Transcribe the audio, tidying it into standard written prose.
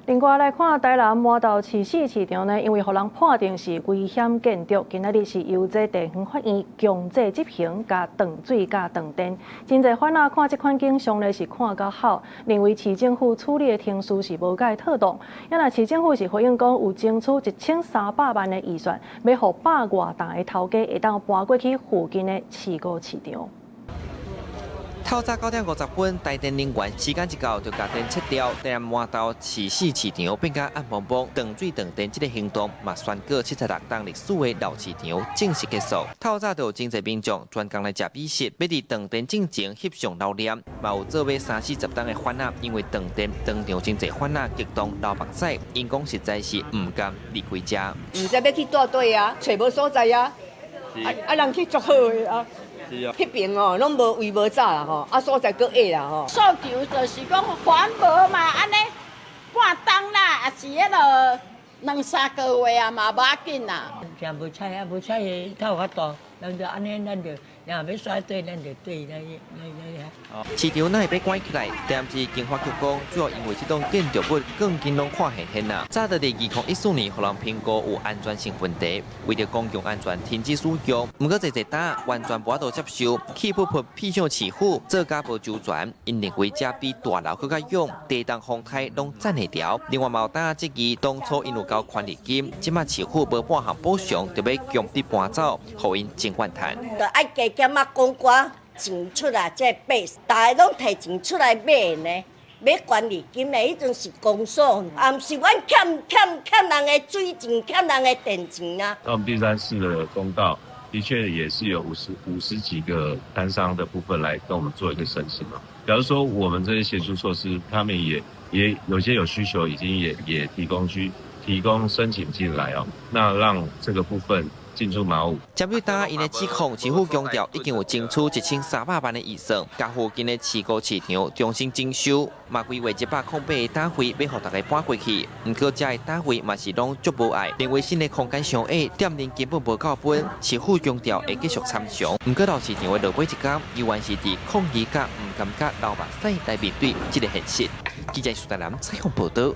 另外來看台南麻豆市四市場呢，因為予人判定是危險建築，今仔日是由這地方法院強制執行，共斷水佮斷電。真濟番仔看這款景象呢，是看甲哭，認為市政府處理的程序是無蓋妥當。啊若市政府是回應講，有爭取1300萬的預算，欲予百外棟的頭家會當搬過去附近的市五市場。透早9點50分，台電人員時間一到就共電切掉，台南麻豆市四市場變甲暗濛濛，斷水斷電這个行動嘛宣告76冬歷史的老市場正式結束。透早就有真濟民眾專工來食美食，欲佇斷電進前翕相留念，嘛有做買三四十冬的番仔，因為斷電當場真濟番仔激動流目屎，𪜶講實在是毋甘離開遮。毋知欲去佗佗啊，揣無所在啊，啊啊人去足好的啊。彼爿哦，攏無圍無閘啦吼，啊所在閣矮啦吼。訴求就是講環保嘛，按呢半冬啦，抑是彼落兩三個月啊嘛無要緊啦。誠無彩啊，無彩的頭較大，咱就按呢，咱就若欲煞對，咱就對來來來。市場哪會欲關起來？台南市經發局講，主要因為這棟建築物鋼筋攏看現現啦。早佇2014年，予人評估有安全性問題，為著公共安全停止使用。毋過濟濟冬完全無法度接受，氣噗噗屁向市府做甲無周全，𪜶認為這比大樓閣較勇，地動風颱攏攢會牢。另外嘛有當質疑，當初𪜶有交權利金，這馬市府無半項補償，就欲強迫搬走，予𪜶真怨嘆。就愛加減仔講寡錢出來，這買，大家攏提錢出來買呢，買權利金呢，彼陣是公所，也毋是阮欠欠欠人的水錢，欠人的電錢啊。那我們第三次的公告，的確也是有50幾個攤商的部分來跟我們做一個申請嘛。假如說我們這些協助措施，他們也有些有需求，已經也提供申請進來哦，那讓這個部分進駐茅屋。針對當𪜶的指控，市府強調已經有爭取1300萬的預算，共附近的市五市場重新整修，嘛規劃108个攤位，欲予大家搬過去。毋過遮的攤位嘛是攏足無愛，認為新的空間傷矮，店面根本無夠分。市府強調會繼續參詳。毋過老市場的落尾一工，猶原是佇抗議佮毋甘佮流目屎來面對這个現實。記者蘇大南採訪報導。